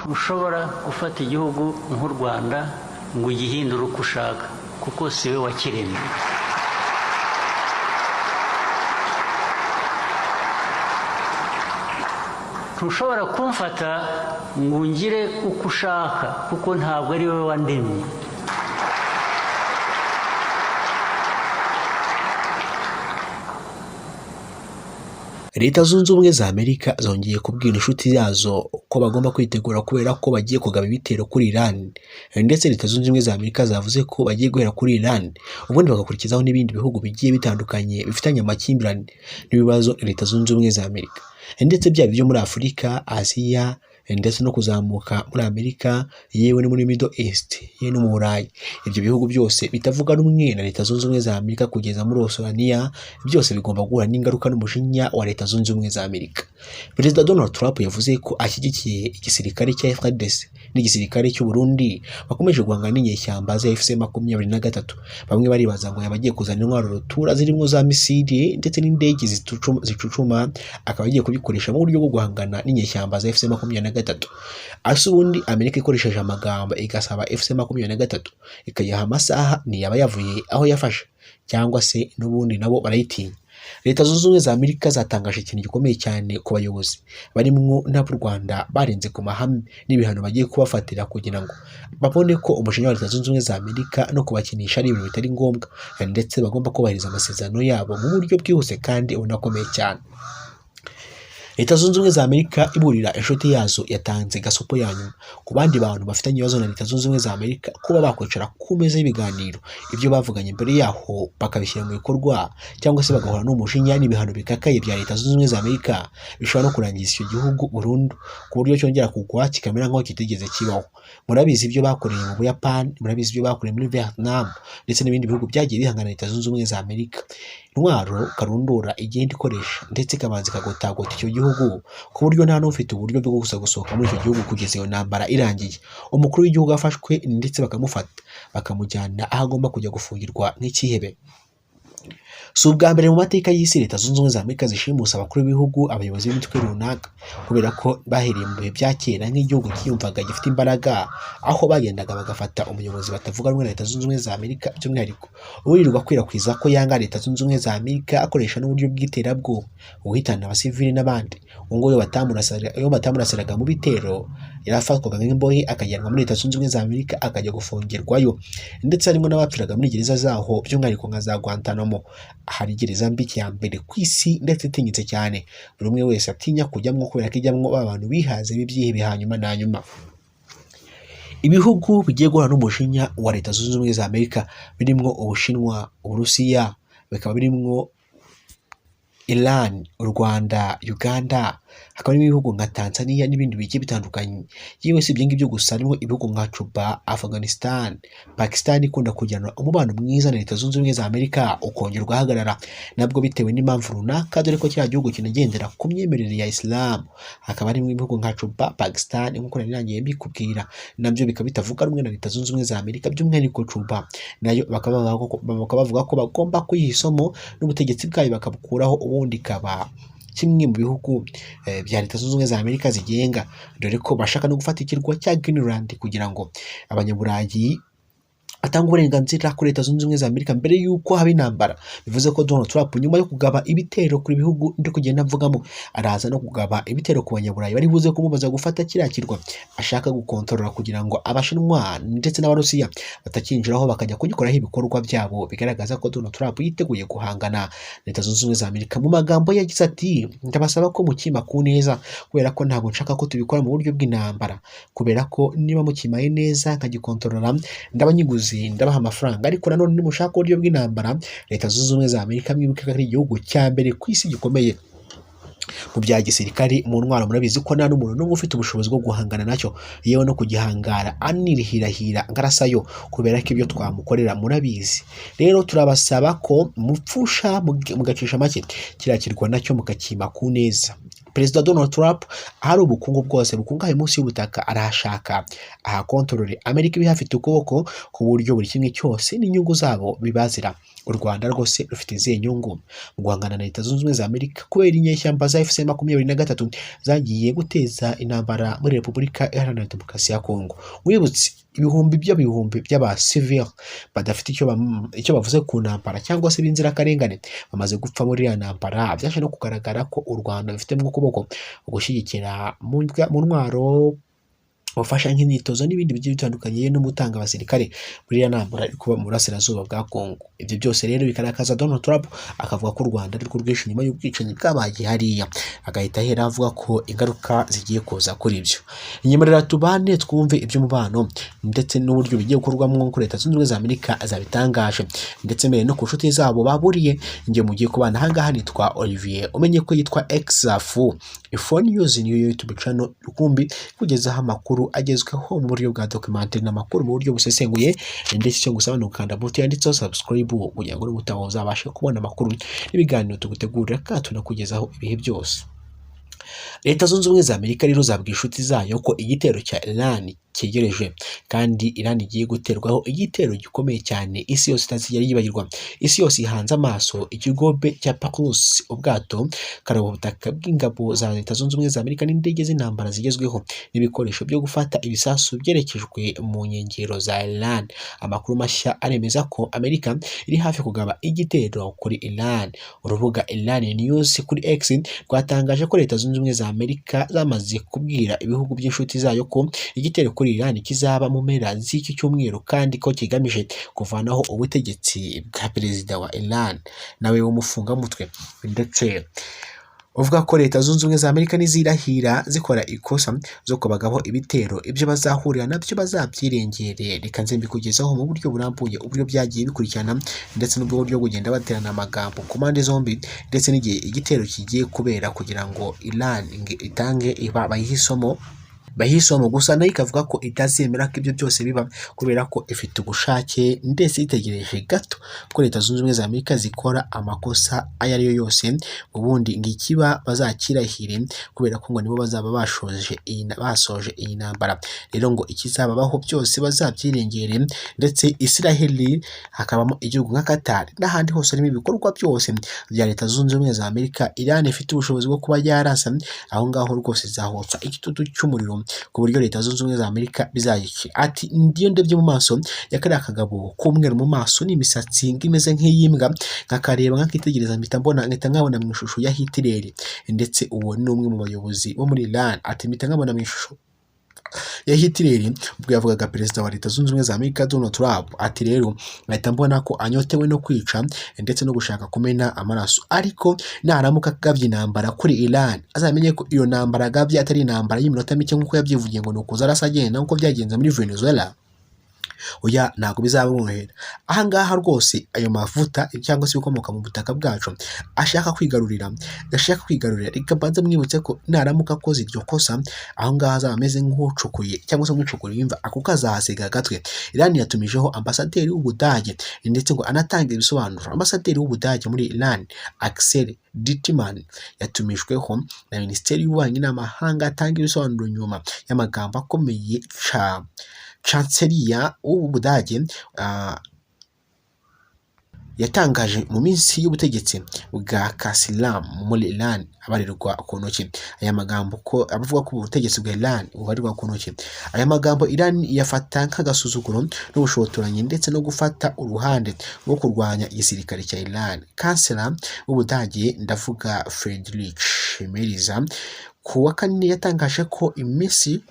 Ntushobora gufata igihugu nk'u Rwanda ngo ugihindure uko ushaka, kuko si we wakiremye. Ntushobora kumfata ngo ungire uko ushaka, kuko ntabwo ari wowe wandemye. Leta Zunze Ubumwe za Amerika zongeye kubwira inshuti yazo ko bagomba kwitegura kubera ko bagiye kugaba ibitero kuri Iran, ndetse Leta Zunze Ubumwe za Amerika zavuze ko bagiye guhera kuri Iran ubundi bagakurikizaho n'ibindi bihugu bigiye bitandukanye bifitanye amakimbirane n'ibibazo na Leta Zunze Ubumwe za Amerika, ndetse byaba ibyo muri Afurika, Aziya ndetse no kuzamuka muri Amerika, yewe no muri Middle East, yewe no mu Burayi. Ibyo bihugu byose bitavuga rumwe na Leta Zunze Ubumwe za Amerika kugeza muri Oceania, byose bigomba guhura n'ingaruka n'umujinya wa Leta Zunze Ubumwe za Amerika. Perezida Donald Trump yavuze ko ashyigikiye igisirikare cya FARDC n'igisirikare cy'u Burundi bakomeje guhangana n'inyeshyamba za FC 23. Bamwe baribaza ngo yaba agiye kuzana intwaro rutura zirimo za misile ndetse n'indege zicucuma, akaba agiye kubikoresha mu buryo bwo guhangana n'inyeshyamba za FC 23. Ase ubundi Amerika ikoresheje amagambo igasaba FC 23 ikayiha amasaha, ntiyaba yavuye aho yafashe, cyangwa se n'ubundi nabo barayitinya. Leta Zunze Ubumwe za Amerika zatangaje ikintu gikomeye cyane ku bayobozi barimwo n'ab'u Rwanda barenze ku mahame n'ibihano bagiye kubafatira kugira ngo babone ko umujinya wa Leta Zunze Ubumwe za Amerika no kubakinisha ari ibintu bitari ngombwa, ndetse bagomba kubahiriza amasezerano yabo mu buryo bwihuse kandi bunakomeye cyane. Leta Zunze Ubumwe za Amerika iburira inshuti yazo yatanze gasopo ya nyuma ku bandi bantu bafitanye ibibazo na Leta Zunze Ubumwe za Amerika kuba bakwicara ku meza y'ibiganiro, ibyo bavuganye mbere yaho bakabishyira mu bikorwa, cyangwa se bagahura n'umujinya n'ibihano bikakaye bya Leta Zunze Ubumwe za Amerika bishobora no kurangiza icyo gihugu burundu, ku buryo cyongera kugwa kikamera nk'aho kitigeze kibaho. Murabizi ibyo bakoreye mu Buyapani, murabizi ibyo bakoreye muri Vietnam ndetse n'ibindi bihugu byagiye bihangana na Leta Zunze Ubumwe za Amerika. Intwaro karundura igenda ikoresha ndetse ikabanza ikagotagota icyo gihugu ku buryo nta n'ufite uburyo bwo gusa gusohoka muri icyo gihugu kugeza iyo ntambara irangiye. Umukuru w'igihugu afashwe ndetse bakamufata bakamujyana aho agomba kujya gufungirwa nk'ikihebe. Si ubwa mbere mu mateka y'isi Leta Zunze Ubumwe za Amerika zishimusa abakuru b'ibihugu, abayobozi b'imitwe runaka, kubera ko bahereye mu bihe bya kera nk'igihugu cyiyumvaga gifite imbaraga, aho bagendaga bagafata umuyobozi batavuga rumwe na Leta Zunze Ubumwe za Amerika, by'umwihariko uwirirwa akwirakwiza ko yanga Leta Zunze Ubumwe za Amerika akoresha n'uburyo bw'iterabwoba, uguhitana abasivili n'abandi. Uwo nguwo iyo batamurasiraga mu bitero yarafatwaga nk'imbohe akajyanwa muri Leta Zunze Ubumwe za Amerika akajya gufungirwayo, ndetse harimo n'abapfiraga muri gereza zaho by'umwihariko nka za Guantanamo. Hari gereza mbi ya mbere ku isi ndetse itinyitse cyane, buri umwe wese atinya kujyamwo kubera ko ijyamwo ba bantu bihaze b'ibyihebe hanyuma na nyuma. Ibihugu bigiye guhura n'umujinya wa Leta Zunze Ubumwe za Amerika birimwo Ubushinwa, Uburusiya, bikaba birimwo Iran, u Rwanda, Uganda, hakaba harimo ibihugu nka Tanzania n'ibindi bigiye bitandukanye. Yewe si ibyo ngibyo gusa, harimo ibihugu nka Cuba, Afghanistan, Pakistan ikunda kugirana umubano mwiza na Leta Zunze Ubumwe za Amerika ukongera ugahagarara nabwo bitewe n'impamvu runaka, dore ko kiriya gihugu kinagendera ku myemerere ya Islam. Hakaba harimo ibihugu nka Cuba, Pakistan nk'uko nari nagiye mbikubwira, nabyo bikaba bitavuga rumwe na Leta Zunze Ubumwe za Amerika, by'umwihariko Cuba nayo bakaba bavuga ko bagomba kuyiha isomo n'ubutegetsi bwayo bakabukuraho, ubundi ikaba kimwe mu bihugu bya Leta Zunze Ubumwe za Amerika zigenga, dore ko bashaka no gufata ikirwa cya Greenland kugira ngo abanyaburayi atanga uburenganzira kuri Leta Zunze Ubumwe za Amerika mbere y'uko haba intambara. Bivuze ko Donald Trump nyuma yo kugaba ibitero kuri bihugu ndi kugenda mvugamo, araza no kugaba ibitero ku banyaburayi bari buze kumubaza gufata kiriya kirwa ashaka gukontorora kugira ngo Abashinwa ndetse n'Abarusiya batakinjiraho bakajya kugikoraho ibikorwa byabo. Bigaragaza ko Donald Trump yiteguye guhangana na Leta Zunze Ubumwe za Amerika. Mu magambo ye yagize ati: ndabasaba ko mukima ku neza, kubera ko ntabwo nshaka ko tubikora mu buryo bw'intambara, kubera ko niba mukimaye neza nkagikontorora ndabanyiguze, ndabaha amafaranga, ariko nanone nimushaka uburyo bw'intambara, Leta Zunze Ubumwe za Amerika mwibuke ko ari igihugu cya mbere ku isi gikomeye mu bya gisirikari, mu ntwaro. Murabizi ko nta n'umuntu n'umwe ufite ubushobozi bwo guhangana nacyo, yewe no kugihangara anirihirahira ngarasayo, kubera ko ibyo twamukorera murabizi. Rero turabasaba ko mupfusha mugacisha make kiriya kirwa nacyo mukakima ku neza. Perezida Donald Trump ahari ubukungu bwose bukungahaye munsi y'ubutaka arahashaka ahakontorore. Amerika iba ihafite ukuboko ku buryo buri kimwe cyose n'inyungu zabo bibazira. U Rwanda rwose rufite izihe nyungu mu guhangana na Leta Zunze Ubumwe za Amerika kubera inyeshyamba za FC 23 zagiye guteza intambara muri Repubulika Iharanira Demokarasi ya Kongo? Wibutse ibihumbi by'ibihumbi by'abasivili badafite icyo bavuze ku ntambara cyangwa se b'inzirakarengane bamaze gupfa muri iriya ntambara. Byaje no kugaragara ko u Rwanda rufitemo ukuboko gushyigikira mu ntwaro, ubufasha nk'imyitozo n'ibindi bigiye bitandukanye, no gutanga abasirikare muri iriya ntambara iri kuba mu burasirazuba bwa Kongo. Ibyo byose rero bikarakaza Donald Trump, akavuga ko u Rwanda ari rwo rwishe inyuma y'ubwicanyi bwabaye hariya, agahita ahera avuga ko ingaruka zigiye kuza kuri ibyo. Nyemerera tubane twumve iby'umubano ndetse n'uburyo bigiye gukorwamo nk'uko Leta Zunze Ubumwe za Amerika zabitangaje, ndetse mbere no ku nshuti zabo baburiye. Njye mugiye kubana ahangaha nitwa Olivier, umenye ko yitwa Exafu Ifone News, niyo YouTube channel rukumbi kugezaho amakuru agezweho mu buryo bwa documentary n'amakuru mu buryo busesenguye. Ndetse icyo ngusaba ni ugukanda buto yanditseho subscribe kugira ngo n'ubutaha uzabashe kubona amakuru n'ibiganiro tugutegurira kandi tunakugezaho ibihe byose. Leta Zunze Ubumwe za Amerika rero zabwiye inshuti zayo ko igitero cya Iran cyegereje, kandi Iran igiye guterwaho igitero gikomeye cyane isi yose itazigera yibagirwa. Isi yose ihanze amaso ikigobe cya Paxos, ubwato karabutaka bw'ingabo za Leta Zunze Ubumwe za Amerika n'indege z'intambara zigezweho n'ibikoresho byo gufata ibisasu byerekejwe mu nkengero za Iran. Amakuru mashya aremeza ko Amerika iri hafi kugaba igitero kuri Iran. Urubuga Iran News kuri X rwatangaje ko Leta Zunze Ubumwe za Amerika zamaze kubwira ibihugu by'inshuti zayo ko igitero kuri Iran kizaba mu mpera z'iki cyumweru, kandi ko kigamije kuvanaho ubutegetsi bwa perezida wa Iran nawe w'umufungamutwe, ndetse uvuga ko Leta Zunze Ubumwe za Amerika nizirahira zikora ikosa zo kubagabaho ibitero, ibyo bazahurira nabyo bazabyirengere. Reka nze mbikugezaho mu buryo burambuye uburyo byagiye bikurikirana, ndetse n'ubwo buryo kugenda baterana amagambo ku mpande zombi, ndetse n'igihe igitero kigiye kubera kugira ngo Iran itange bayihe isomo bayihe isomo. Gusa nayo ikavuga ko itazemera ko ibyo byose biba, kubera ko ifite ubushake ndetse itegereje gato ko Leta Zunze Ubumwe za Amerika zikora amakosa ayo ari yo yose, ubundi ngo ikiba bazakirahire, kubera ko ngo nibo bazaba basoje iyi ntambara. Rero ngo ikizababaho byose bazabyirengere. Ndetse Israheli, hakabamo igihugu nka Qatar n'ahandi hose harimo ibikorwa byose bya Leta Zunze Ubumwe za Amerika, Iran ifite ubushobozi bwo kuba yarasa aho ngaho rwose, zahotsa igitutu cy'umuriro ku buryo Leta Zunze Ubumwe za Amerika bizayikira. Ati ndiyo ndebye mu maso ya kariya kagabo k'umweru mu maso n'imisatsi imeze nk'iy'imbwa, nkakareba nkakitegereza, mpita mbona, nkahita nkabona mu ishusho ya Hitler. Ndetse uwo ni umwe mu bayobozi bo muri Iran. Ati mpita nkabona mu ishusho ya Hitler. Ubwo yavugaga perezida wa Leta Zunze Ubumwe za Amerika Donald Trump. Ati rero nkahita mbona ko anyotewe no kwica ndetse no gushaka kumena amaraso, ariko naramuka agabye intambara kuri Iran, azamenye ko iyo ntambara agabye atari intambara y'iminota mike nk'uko yabyivugiye, ngo ni ukuza arasa agenda nk'uko byagenze muri Venezuela. Oya, ntabwo bizamworohera. Ahangaha rwose ayo mavuta cyangwa se ibikomoka mu butaka bwacu ashaka kwigarurira, reka mbanze mwibutse ko naramuka akoze iryo kosa, aho ngaho azaba ameze nk'ucukuye cyangwa se nk'ucukura imva, ako kazahasiga agatwe. Iran yatumijeho ambasaderi w'Ubudage ndetse ngo anatange ibisobanuro. Ambasaderi w'Ubudage muri Iran, Axel Dittman, yatumijweho na Minisiteri y'Ububanyi n'Amahanga atanga ibisobanuro nyuma y'amagambo akomeye ca Chancelier w'Ubudage yatangaje mu minsi y'ubutegetsi bwa Kasilam muri Iran abarirwa ku ntoki. Aya magambo ko abavuga ko ubutegetsi bwa Iran bubarirwa ku ntoki, aya magambo Iran iyafata nk'agasuzuguro n'ubushotoranyi ndetse no gufata uruhande rwo kurwanya igisirikare cya Iran. Kansela w'Ubudage, ndavuga Friedrich Merz, ku wa kane yatangaje ko iminsi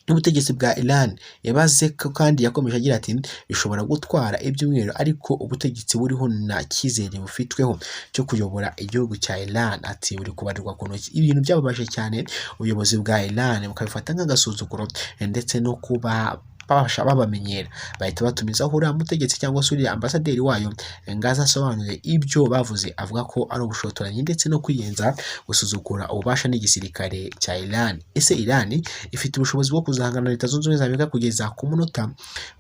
n'ubutegetsi bwa Iran yabaze ko, kandi yakomeje agira ati bishobora gutwara ibyumweru, ariko ubutegetsi buriho nta cyizere bufitweho cyo kuyobora igihugu cya Iran. Ati buri kubarirwa ku ntoki. Ibintu byababaje cyane ubuyobozi bwa Iran, bukabifata nk'agasuzuguro ndetse no kuba babasha babamenyera, bahita batumizaho uriya mutegetsi cyangwa se uriya ambasaderi wayo ngo aze asobanure ibyo bavuze, avuga ko ari ubushotoranyi ndetse no kwiyenza, gusuzugura ububasha n'igisirikare cya Iran. Ese Iran ifite ubushobozi bwo kuzahangana na Leta Zunze Ubumwe za Amerika kugeza ku munota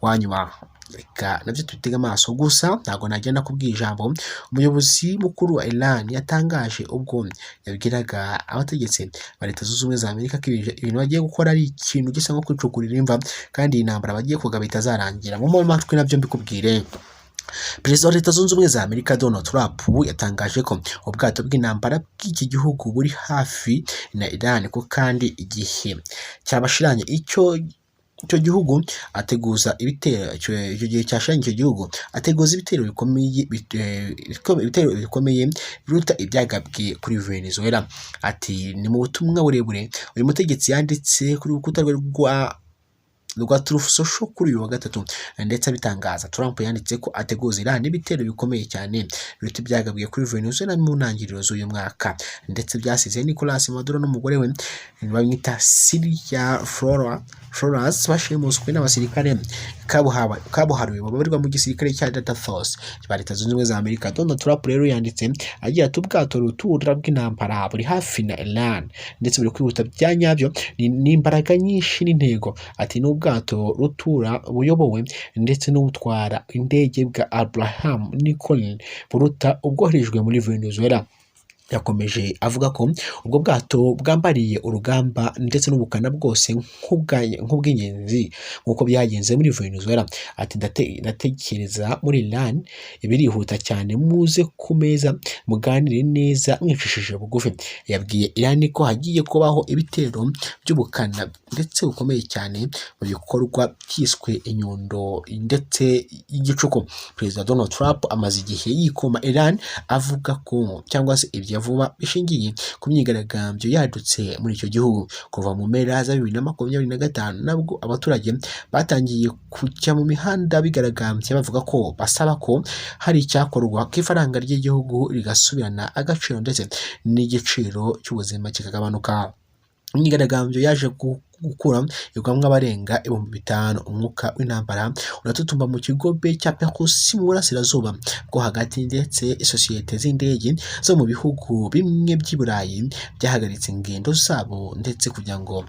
wa nyuma? Reka nabyo tubitege amaso. Gusa ntabwo nagenda kubwira ijambo umuyobozi mukuru wa Iran yatangaje ubwo yabwiraga abategetsi ba Leta Zunze Ubumwe za Amerika ko ibintu bagiye gukora ari ikintu gisa nko kwicukurira imva, kandi iyi ntambara bagiye kugaba itazarangira. Mu matwi nabyo mbikubwire. Perezida wa Leta Zunze Ubumwe za Amerika Donald Trump yatangaje ko ubwato bw'intambara bw'iki gihugu buri hafi na Iran, ko kandi igihe cyabashiranye icyo gihugu ateguza ibitero, icyo gihe cyashiranye icyo gihugu ateguza ibitero bikomeye, ibitero bikomeye biruta ibyagabwe kuri Venezuela. Ati ni mu butumwa burebure uyu mutegetsi yanditse kuri rukuta rwe rwa Truth Social kuri uyu wa gatatu ndetse abitangaza. Trump yanditse ko ateguza Iran ibitero bikomeye cyane biruta ibyagabwe kuri Venezuela mu ntangiriro z'uyu mwaka, ndetse byasize Nicolas Maduro n'umugore we bamwita Cilia Flores bashimuswe n'abasirikare kabuhariwe babarirwa mu gisirikare cya Delta Force ba Leta Zunze Ubumwe za Amerika. Donald Trump rero yanditse agira ati: "Ubwato rutura bw'intambara buri hafi na Iran ndetse buri kwihuta bya nyabyo n'imbaraga nyinshi n'intego." Ati: "Ni ubwato rutura buyobowe ndetse n'ubutwara indege bwa Abraham Lincoln buruta ubwoherejwe muri Venezuela." Yakomeje avuga ko ubwo bwato bwambariye urugamba ndetse n'ubukana bwose nk'ubw'ingenzi nk'uko byagenze muri Venezuela. Ati: "Ndatekereza muri Iran birihuta cyane, muze ku meza muganire neza mwicishije bugufi." Yabwiye Iran ko hagiye kubaho ibitero by'ubukana ndetse bukomeye cyane mu bikorwa byiswe inyundo ndetse y'igicuku. Perezida Donald Trump amaze igihe yikoma Iran, avuga ko cyangwa se ibyo vuba bishingiye ku myigaragambyo yadutse muri icyo gihugu kuva mu mpera za 2025, nabwo abaturage batangiye kujya mu mihanda bigaragambya, bavuga ko basaba ko hari icyakorwa, ko ifaranga ry'igihugu rigasubirana agaciro ndetse n'igiciro cy'ubuzima kikagabanuka. Imyigaragambyo yaje gukura igwamwo abarenga 5000. Umwuka w'intambara uratutumba mu kigobe cya Perse mu burasirazuba bwo hagati, ndetse isosiyete z'indege zo mu bihugu bimwe by'i Burayi byahagaritse ingendo zabo ndetse kugira ngo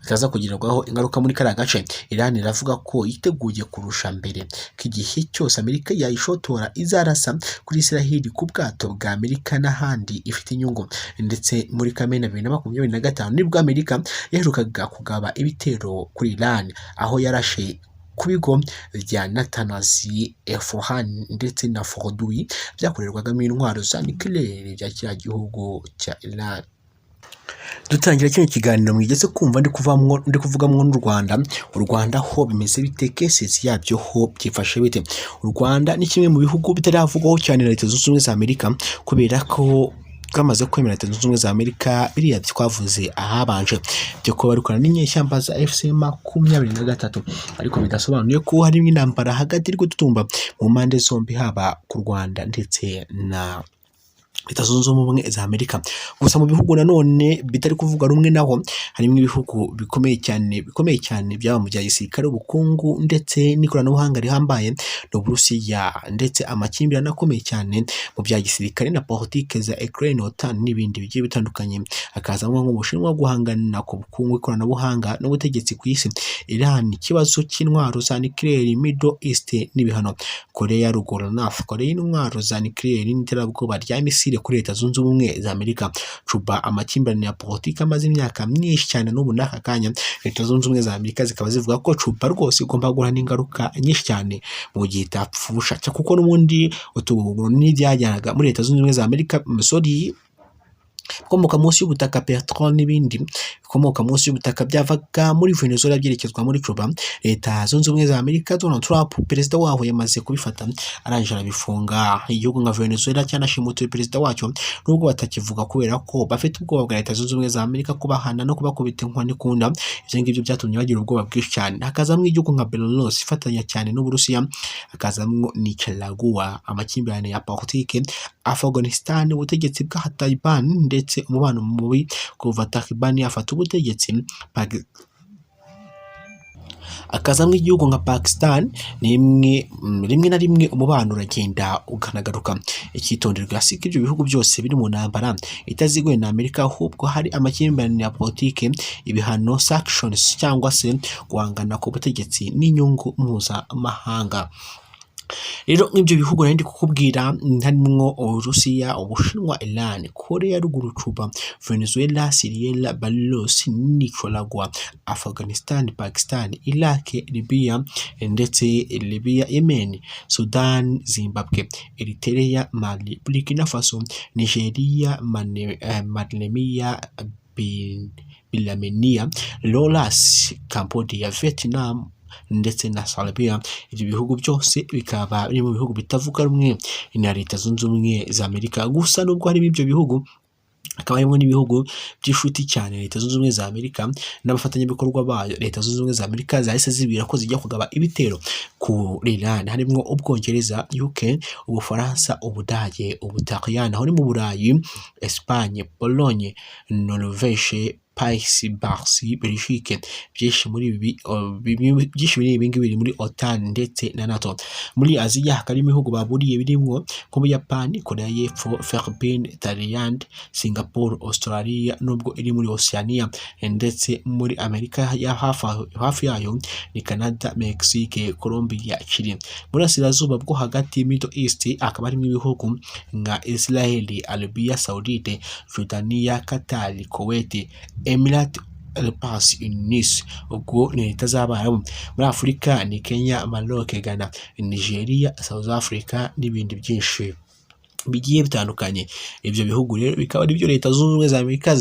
bitaza kugirirwaho ingaruka muri kariya gace. Iran iravuga ko yiteguye kurusha mbere, ko igihe cyose Amerika yayishotora izarasa kuri Israel, ku bwato bwa Amerika n'ahandi ifite inyungu. Ndetse muri Kamena 2025 nibwo Amerika yaherukaga kugaba ibitero kuri Iran, aho yarashe ku bigo bya Natanz, Isfahan ndetse na Fordow byakorerwagamo intwaro za nucléaire bya kiriya gihugu cya Iran. Dutangira kino kiganiro mwigeze kumva ndi kuvugamwo n'u Rwanda. U Rwanda ho bimeze bite? Cases yabyo ho byifashe bite? U Rwanda ni kimwe mu bihugu bitaravugwaho cyane na Leta Zunze Ubumwe za Amerika, kubera ko twamaze kwemera Leta Zunze Ubumwe za Amerika biriya twavuze ahabanje byo kuba bari n'inyeshyamba za AFC 23, ariko bidasobanuye ko harimo intambara hagati iri gututumba mu mpande zombi, haba ku Rwanda ndetse na Leta Zunze Ubumwe za Amerika. Gusa mu bihugu nanone bitari kuvuga rumwe naho harimo ibihugu bikomeye cyane byaba mu bya gisirikare, ubukungu ndetse n'ikoranabuhanga rihambaye, ni Uburusiya, ndetse amakimbirane akomeye cyane mu bya gisirikare na politike za Ukraine, OTAN n'ibindi bigiye bitandukanye. Hakazamo nk'Ubushinwa guhangana ku bukungu, ikoranabuhanga n'ubutegetsi ku isi, Iran, ikibazo cy'intwaro za nucléaire, Middle East n'ibihano, Korea ya Ruguru, North Korea, intwaro za nucléaire n'iterabwoba rya misile kuri Leta Zunze Ubumwe za Amerika, Cuba, amakimbirane ya politiki amaze imyaka myinshi cyane n'ubu n'aka kanya. Leta Zunze Ubumwe za Amerika zikaba zivuga ko Cuba rwose igomba guhura n'ingaruka nyinshi cyane mu gihe itapfusha, kuko n'ubundi utu n'ibyajyanaga muri Leta Zunze Ubumwe za Amerika, sorry, bikomoka munsi y'ubutaka, peteroli n'ibindi bikomoka munsi y'ubutaka byavaga muri Venezuela byerekezwa muri Cuba. Leta Zunze Ubumwe za Amerika, Donald Trump perezida waho yamaze kubifata arangije arabifunga. Igihugu nka Venezuela cyanashimutiwe perezida wacyo, nubwo batakivuga kubera ko bafite ubwoba bwa Leta Zunze Ubumwe za Amerika kubahana no kubakubita inkoni kunda. Ibyo ngibyo byatumye bagira ubwoba bwinshi cyane. Hakazamo igihugu nka Belarus ifatanya cyane n'Uburusiya, hakazamo Nicaragua, amakimbirane ya politike, Afghanistan, ubutegetsi bwa Taliban ndetse umubano mubi kuva Taliban yafata ubutegetsi. Akazamo igihugu nka Pakistan, ni imwe rimwe na rimwe umubano uragenda ukanagaruka. Icyitonderwa si ko ibyo bihugu byose biri mu ntambara itaziguye na Amerika, ahubwo hari amakimbirane ya politike, ibihano, sanctions, cyangwa se guhangana ku butegetsi n'inyungu mpuzamahanga. Rero nk'ibyo bihugu nari ndi kukubwira harimwo Uburusiya, Ubushinwa, Iran, Korea ya Ruguru, Cuba, Venezuela, Syria, Belarus, Nicaragua, Afghanistan, Pakistan, Iraq, Libya ndetse Libya, Yemen, Sudan, Zimbabwe, Eritrea, Mali, Burkina Faso, Nigeria, Mauritania, Bilamenia, Laos, Cambodia, Vietnam ndetse na Serbia. Ibyo bihugu byose bikaba biri mu bihugu bitavuga rumwe na Leta Zunze Ubumwe za Amerika. Gusa nubwo harimo ibyo bihugu, hakaba harimo n'ibihugu by'inshuti cyane Leta Zunze Ubumwe za Amerika n'abafatanyabikorwa bayo, Leta Zunze Ubumwe za Amerika zahise zibwira ko zijya kugaba ibitero ku Iran, harimo Ubwongereza, UK, Ubufaransa, Ubudage, Ubutaliyani, aho ni mu Burayi, Espagne, Pologne, Norvège, Pays Bas, Belgique. Byinshi muri ibi ngibi biri muri OTAN ndetse na NATO. Muri Aziya hakaba harimo ibihugu baburiye birimo nk'Ubuyapani, Korea y'Epfo, Philippines, Thailand, Singapore, Australia nubwo iri muri Oceania, ndetse muri Amerika ya hafi yayo ni Canada, Mexique, Colombia, Chile. Burasirazuba bwo hagati, Middle East, hakaba harimo ibihugu nka Israel, Arabia Saudite, Jordania, Qatar, Kuwait, Emirate Arabes Unis, ubwo ni leta z'Abarabu. Muri Afurika ni Kenya, Maroc, Ghana, Nigeria, South Africa n'ibindi byinshi bigiye bitandukanye. Ibyo bihugu rero bikaba ari byo Leta Zunze Ubumwe za Amerika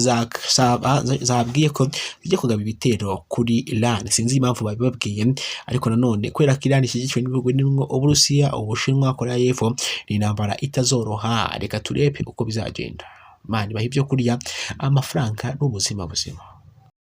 zabwiye ko zijya kugaba ibitero kuri Iran. Sinzi impamvu babibabwiye, ariko nanone kubera ko Iran ishyigikiwe n'ibihugu birimo Uburusiya, Ubushinwa, Korea y'Epfo, ni intambara itazoroha. Reka turebe uko bizagenda. Imana ibahe ibyo kurya, amafaranga n'ubuzima buzima.